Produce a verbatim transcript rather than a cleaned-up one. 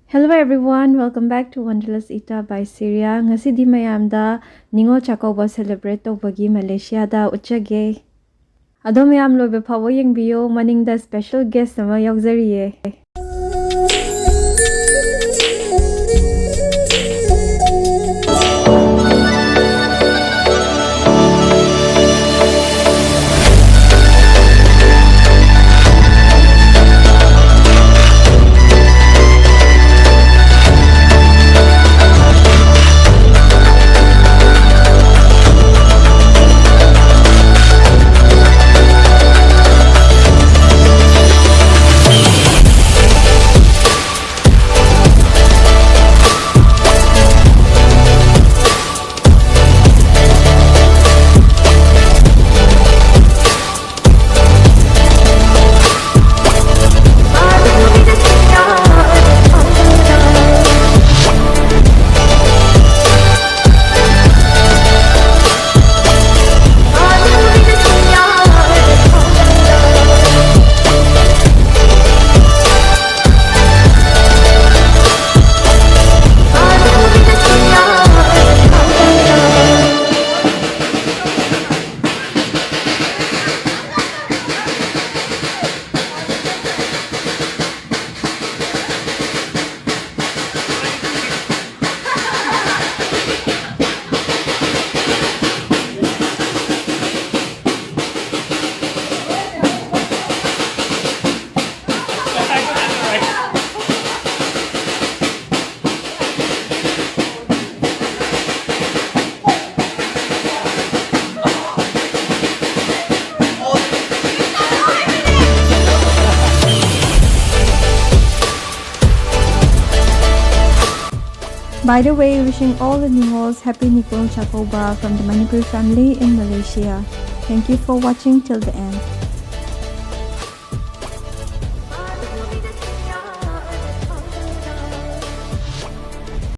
Hello everyone, welcome back to Wanderlust Ita by Syria. ꯉꯁꯤꯗꯤ ꯃꯌꯥꯝꯗ Ningol Chakkouba celebrate ꯇꯧꯕꯒꯤ ꯃꯂꯦꯁꯤꯌꯥꯗ ꯎꯠꯆꯒꯦ꯫ ꯑꯗꯣ ꯃꯌꯥꯝ ꯂꯣꯏꯕ ꯐꯥꯎꯕ ꯌꯦꯡꯕꯤꯌꯣ, ꯃꯅꯤꯡꯗ special guest ꯑꯃ ꯌꯥꯎꯖꯔꯤꯌꯦ꯫ By the way, wishing all the Ningols happy Ningol Chakouba from the Manipur family in Malaysia. Thank you for watching till the end.